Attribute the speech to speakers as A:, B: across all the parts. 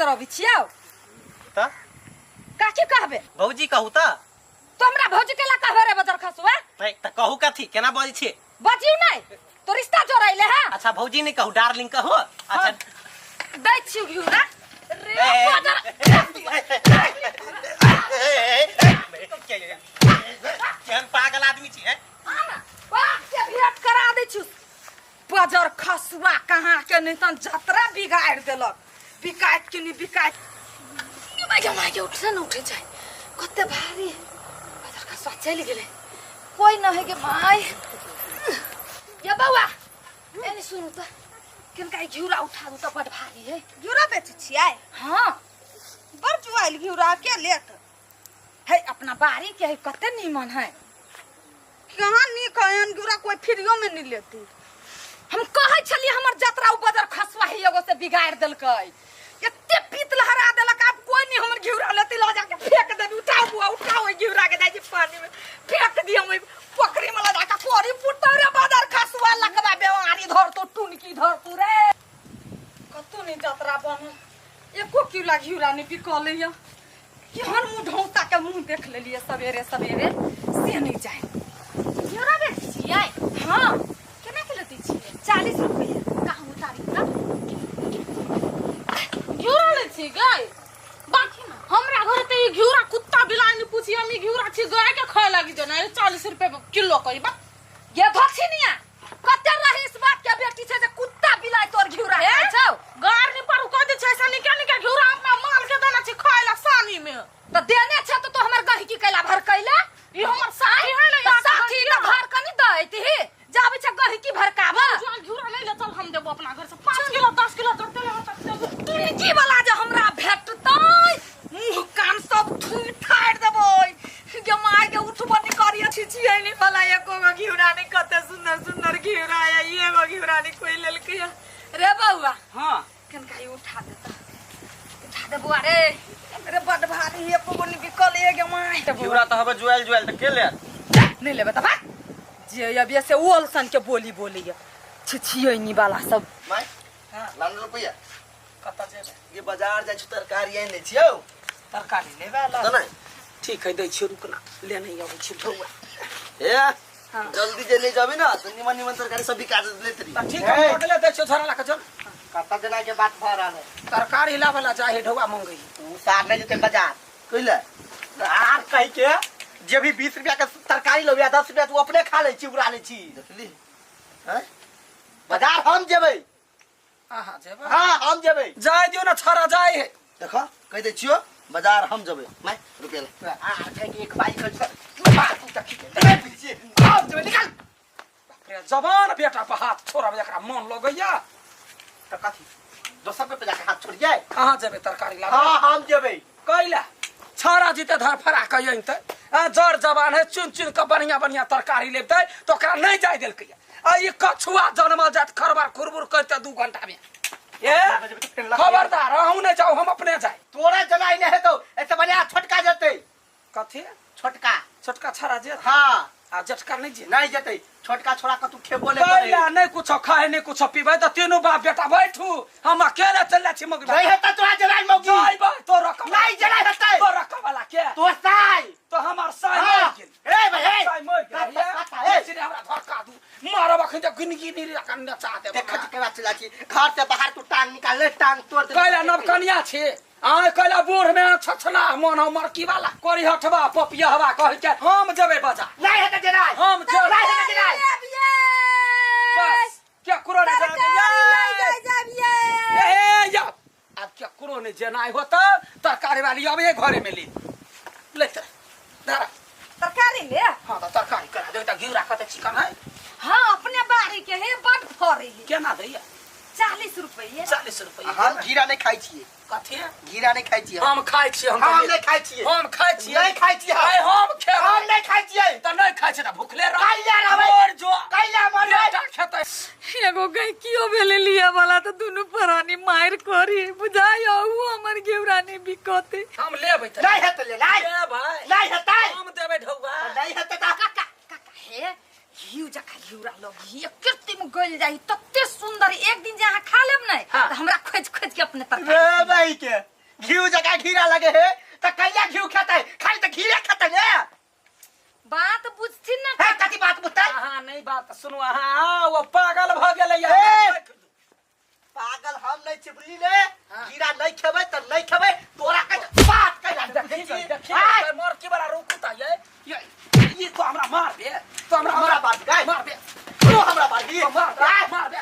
A: बजरबी छियौ
B: त
A: काकी कहबे
B: भौजी कहू त
A: तो हमरा भौजी केला कहबे रे बजर खसुआ
B: नहीं त कहू कथी केना बजै छी
A: बजियौ नहीं तो रिश्ता जोड़ैले है
B: अच्छा भौजी नहीं कहू डार्लिंग कहू अच्छा
A: दै छियौ घिउरा रे बजर
B: केहन पागल आदमी छी हैं
A: वाह के भेंट करा दै छियौ बजर खसुआ कहाँ के नहीं तन जतरा बिगाड़ देलक बिकायत के नहीं बिकायत माय माय उठे न उठे जाए कते भारी बजर खसुआ चलि गेलै कोई न है के माय ये बौआ एने सुनू त किनका घिउरा उठा दू त बड भारी है
C: घिउरा बेचै छियै
A: हाँ
C: बड़ जुआइल घिउरा के लेत
A: है अपना बाड़ी के है कते नीमन है
C: कहाँ नीक है एहन घिउरा कोई फ्रीओ में नहीं लेती
A: हम कहै छलियै हमर जतरा उ बजर खसुआ ही एगो से बिगाड़ देलकै एते पीत लहरा देलक आब कोई नहीं हमर घिउरा लेते लऽ जाके फेंक देबी उठाओ बुआ उठाओ ओहि घिउरा के जाइ छी पानी में फेंक दिय हम ओहि पोखरी में लऽ जाके कोरी फुटतौ रे बजर खसुआ लकबा बेमारी धरतौ टुनकी धरतौ रे कतौ नहीं जतरा बनल एको किलो घिउरा नहीं बिकल या केहन मुँह ढौता के मुँह देख लेलियै सवेरे सवेरे से नहीं जाए
D: घिउरा बेचै छियै
A: हाँ
D: केना किलो दै छियै
A: 40 रुपये
D: कहाँ उतारी त घिउरा लै छी गै बाकी हमरा घर त ई घिउरा कुत्ता बिलाइ नहीं पूछी हम ई घिउरा छी गाय के खाए लागी देना 40 रुपए किलो कही बा
A: ये धक्षिणिया कते रहीस बाप के बेटी छै जे कुत्ता बिलाइ तोर घिउरा खाइ छौ
D: गार नहीं पर कह दे छै ऐसा निका निका घिउरा अपना माल के देना छी खाए ला सानी में
A: त देने छै त तो हमर गहिकी कैला भरकैला
D: ई हमर साथी है ना
A: त साथी त भर कनी दैत ही जाबै छै गहिकी भरकाबा
D: जो घिउरा नहीं ले चल हम देबो अपना घर से 5 किलो 10 किलो जते ले तक देबो
A: तुनकी वाला जे हमरा भेटतै मुंह कान सब थूइ ठाड़ि देबै गे माय के उठबो नहीं करिय छी छियै नहीं वाला एको गो घिउरा नहीं कते सुंदर सुंदर घिउरा है एगो घिउरा नहीं कोई लेलकै रे बौआ
E: हाँ
A: कनका ई उठा देता उठा दे बौआ रे
C: अरे बड भारी एको गो नहीं बिकल है गे माय
E: घिउरा तऽ हबे जुआइल जुआइल तऽ के लेत
A: नहीं लेबे तऽ भाग जे अभी से ओल सन के बोली बोली छिछियै नी वाला सब
F: माय लान रुपैया
E: कतऽ जेबै
F: ये बाजार जाइ छी तरकारी आनि लै छियौ
E: तरकारी लेबै ला
F: तऽ नहि
E: ठीक है दै छियौ रुकना ले नहीं अबै छी ढौआ
F: हे जल्दी जे नहीं जाबे ना तऽ निमन निमन तरकारी सब बिका लेत रही
E: तऽ ठीक है बदले दै छियौ झोरा लऽ कऽ चल
B: कतऽ जेना के बात भऽ रहल है
E: तरकारी लाबै ला जाइ है ढौआ मंगै
B: उ सार नहीं जेतै बाजार
F: कैला
B: आर कहि के जे भी 20 रुपया के तरकारी लबिया 10 रुपया तू अपने खा लै छी उड़ा लै छी
F: देखली हैं
B: बाजार हम जेबै
E: अहाँ जेबै
B: हाँ हम जेबै
E: जाय दियौ ना छड़ा जाय है
F: देख कहि दै छियौ बाजार हम जेबै माय रुपैया ले
B: आर कहि के एक बाई कर बात देखी के हम जेबै निकल
E: बाप रे जवान बेटा पर हाथ छोड़ब एकरा मन लगैया
B: तऽ कथी दोसर पे जाके हाथ छोड़ियै
E: अहाँ जेबै तरकारी लाबै
B: हाँ हम जेबै
E: कैला छड़ा जीते धर फरा के अनतै आ जर जवान है चुन चुन के बढ़िया बढ़िया तरकारी लेतै तऽ ओकरा नहीं जाय देलकै आ ई कछुआ जनमल जात खरबर खुरबुर करते 2 घंटा में ए खबरदार अहूँ नहीं जाओ हम अपने जाए
B: तोरा जनाइ नहि हेतौ एते बढ़िया छोटका जेतै
E: कथी
B: छोटका
E: छोटका छड़ा जे
B: हाँ
E: आ जेठका नहीं जे
B: नहीं जेतै छोटका छोड़ा के तू खेबो नहि
E: कैला
B: करै
E: नहीं कुछ खाए नहीं कुछ पीबै तऽ तीनू बाप बेटा बैठू हम अकेले चल जाइ छी मौगी
B: नहीं हेतै तोरा जनाइ मौगी
E: जइबै तो रकम
B: नहीं जनाइ हेतै
E: तो रकम वाला के
B: तो साइ
E: तो हमार साइ
B: हाँ।
E: मरि गेल
B: ए भाई ए
E: साइ मरि गेल
B: कता, ए।
E: ये हमरा धक्का दू मारब अखन तऽ गिनगी नी रखन नचा देब
B: देख छी केना चला छी घर से बाहर तू टांग निकाल ले टांग तोड़ दे
E: कैला नवकनिया छी आय कैला बूढ़ में छछना मन हमर की वाला करी हटवा पपिया हवा कह के हम जेबै बाजार
B: नहीं हेतै जनाइ
E: हम जेबै
B: नहीं हेतै जनाइ
E: बस केकरो नहीं
C: तरकारी
E: जाय
C: लै जाबियै
E: ए या आब केकरो नहीं जेनाइ होता तरकारी वाली अबे घरे में ले ले तर धरा
C: तरकारी ले
E: हाँ तऽ तरकारी करा दे तऽ घिउरा कते चिकन है
A: हाँ अपने बाड़ी के है बड फरे है
E: केना दैया
A: 40 रुपये
E: 40 रुपये
F: हम घिरा नहीं खाइ छियै
E: कथी
F: घिरा नहीं खाइ छियै
E: हम खाइ छियै हम
B: हम नहीं खाइ छियै
E: हम खाइ छियै
B: नहीं खाइ छियै
E: आइ हम खेबै
B: हम नहीं खाइ छियै
E: तऽ नहीं खाइ छियै तऽ भुखले रह
B: कैला रहबै
E: मर जो
B: कैला मरबै
E: बेटा खेतै
A: एगो गैकियो भेलै लिया वाला तऽ दुनू प्राणी मारि करी बुझाइ उ हमर घिउरा नहीं बिकते
E: हम लेबै तऽ
B: नहीं हेतै ले नहीं
E: लेबै
B: नहीं हेतै
E: हम देबै ढौआ
B: नहीं हेतै तऽ
A: काका काका हे घिउ जका घिउरा लग घी कृत्रिम गल जाई तते सुंदर। एक दिन जे अहाँ खा लेब ने
E: हाँ।
A: त हमरा खोज खोज के अपने तरकारी
B: रे भाई के घिउ जका घीरा लगे है त कैला घिउ खाता है खाली त घीरा खाता है
A: बात बुझथिन ना।
B: है कथी बात बुझतै?
E: अहाँ नहीं बात सुनू अहाँ, वो पागल भ गेलै।
B: ए! पागल हम नहीं छी बुझली ने। घीरा नहीं खेबै त नहीं खेबै, तोरा के बात कैला
E: देखी
B: देखी
E: देखी
B: आय!
E: मर की बड़ा रोकू ता ये ये तो हमरा मार दे, तो हमरा
B: हमरा
E: मार
B: मार दे।
E: मार दे,
B: तू हमरा मार दी।
E: तो मार दे,
B: आय!
E: मार दे।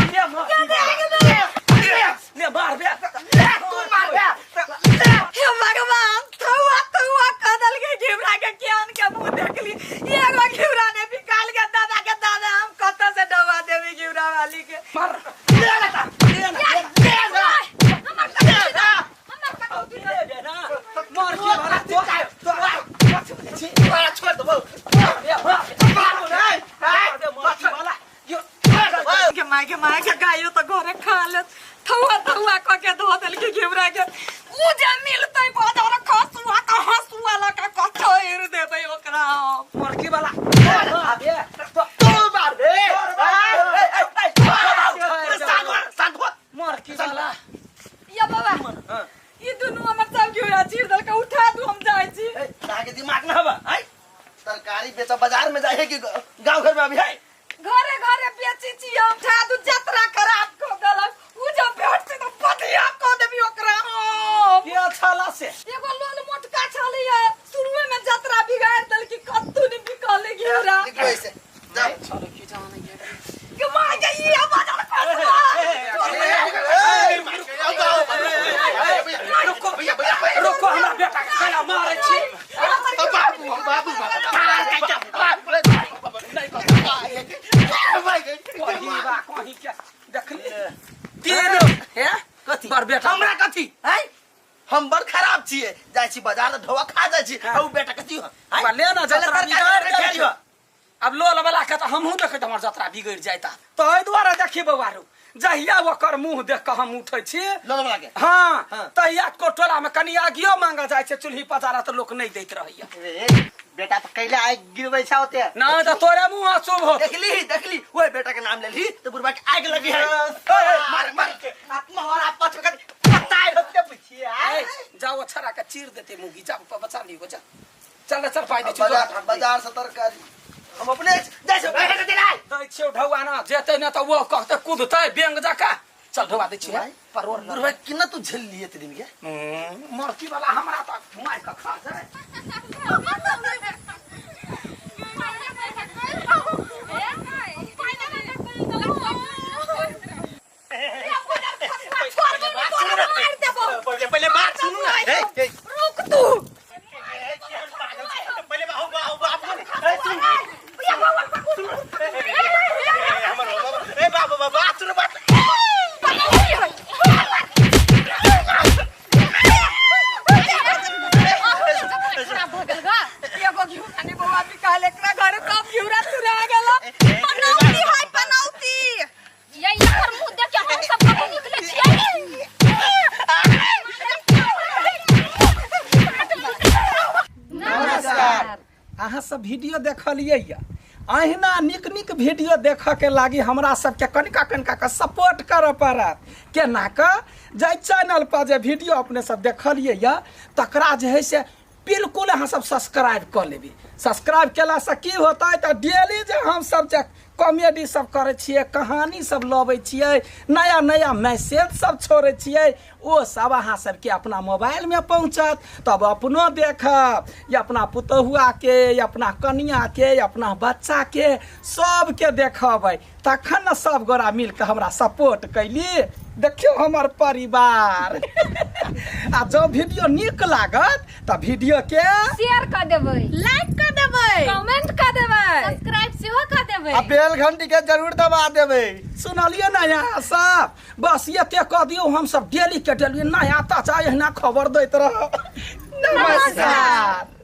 B: ले मार
E: ले मार दे।
B: ले तू मार दे।
A: हे भगवान, थुआ थुआ कदल के घिवरा के ज्ञान के मुंह देखली। एगो घिवरा ने निकाल के दादा के दादा हम कत से डबा देबी घिवरा वाली के।
E: मार
B: ले ना ले ना ले ना
A: हमर कटौती हमर कटौती
E: ले दे ना मार की बड़ा तो
B: तोरा छोड़ देबो।
E: ले मार दे।
B: मारू नहीं। आय!
E: मार दे मार की वाला यो
A: के माय के माय के गायो तो घरे खा लेत। थुआ थुआ क के धो देल के घिवरा के। उ जे मिलतै बाजार खसुआ त हसुआ लका कथैर देबै ओकरा हम।
E: मार की वाला मार दे तो
B: तू मार दे। आय! ए, ए, ए, शांत हो, शांत हो।
E: मार की वाला
A: या बाबा ई दुनू हमर सब घिवरा चीर देलकै, उठा दू हम जाइ छी।
F: ए, अहाँके दिमाग न हवा आय तरकारी बेचा बाजार में जाए कि गांव घर में अभी है?
A: घरे घरे बेची छी हम, उठा दू जतरा खराब क देलक। उ जब भेटतै त पटिया क देबी ओकरा हम।
E: के छला से
A: एगो लोल मोटका छलैया, शुरुए में जतरा बिगाड़ देलकी, कत्तू ने बिकले घिवरा।
F: निकलो ऐसे जाओ।
E: चलो की जाने ये
A: के माय के ई आवाज आर खसुआ।
E: रुको रुको हमरा बेटा के कैला मारै छी।
B: बाबू
E: कहीं बा कहीं के देखली तीन हे
F: कथी?
E: बर बेटा
F: हमरा कथी आय हम बड़ खराब छियै, जाइ छी बाजार तऽ ढोआ खा जाइ छी आ उ बेटा कथी हो आय?
E: बा ले ना
F: चल
E: जतरा
F: तरकारी
E: बिगाड़
F: खेलियो।
E: देलकै। अब लोल वाला के तऽ हमहूँ देखैत हमर जतरा बिगड़ि जायता। तऽ एहि दुआरे देखी बौआरू, जहिया ओकर मुँह देख कऽ हम उठै छी
F: लोल वाला के
E: हाँ
F: हाँ।
E: तहिया कोटोला में कनि आगियो मांगल जाइ छै, चूल्ही पजारा तऽ लोक नहि दैत रहैया।
B: रे बेटा तऽ कैला आगि गिरबै छै ओते।
E: नहि तऽ तोरे मुँह अशुभ हो।
F: देखली देखली ओए बेटा के नाम लेली तऽ बुढ़बा के आगि लगी है। ए, मार मार
B: आत्मा और आपस में कथी पता होते पुछिए। आय!
E: ए, जाओ छड़ा के चीर देते मुगी, जा बचा लियो जा। चल रे, चल पाइ दै छी
F: बाजार बाजार से तरकारी हम अपने जाइ छी।
E: दै छियौ ढौआ ना जेतै ने तऽ ओ कहतै कुदतै बेंग जकाँ। चल ढौआ दै छियै परोड़ लऽ।
F: बुढ़बा कितना तू झेल लिए एते दिन के?
E: मरती वाला हमरा तऽ मारि कऽ खा जाय।
B: पहिले पहिले बात सुनू ना। ए, ए,
A: रुक तू।
B: पहिले बाबू बाबू बाबू ए, सुन। ए, हमर बाबू, ए, बाबू बाबू बात सुनू बात।
A: खराब भ गेल गा। एगो घिउरा ने बौआ बिकाल, एकरा घरे सब घिउरा चुरा गेल।
C: पनौती है पनौती।
D: ये एकर मुंह देख के हम सब कतौ निकले छियै।
E: नमस्कार, अहाँ सब वीडियो देखलियै या अहिना नीक नीक वीडियो देखऽ के लागी हमरा सबके कनिका कनिका के सपोर्ट करऽ पड़त। केना कऽ जाहि चैनल पर जे वीडियो अपने सब देखलियै या तकरा जे है से बिल्कुल अहाँ सब सब्सक्राइब कऽ लेबै। सब्सक्राइब केलासँ की होतै तऽ डेली जे हम सब जे कॉमेडी सब करै छियै, कहानी सब लबै छियै, नया नया मैसेज सब छोड़ै छियै, ओ सब अहाँ सबके अपना मोबाइलमे पहुँचत। तब अपनो देखब या अपना पुतहुआके या अपना कनियाके या अपना बच्चाके सबके देखबै, तखन ने सब गोरा मिलके हमरा सपोर्ट कैली। देखियौ हमर परिवार। आ जँ वीडियो नीक लागत तऽ वीडियो के
A: शेयर क देबै,
C: लाइक कर देबै,
A: कमेंट क देबै,
D: सब्सक्राइब सेहो कर देबै।
F: आ बेल घंटी के जरूर दबा देबै।
E: सुनलियै ने यहाँ सब? बस एते कऽ दियौ, हम सब डेली के डेली नया ताजा एहिना खबर दैत रहब। नमस्कार।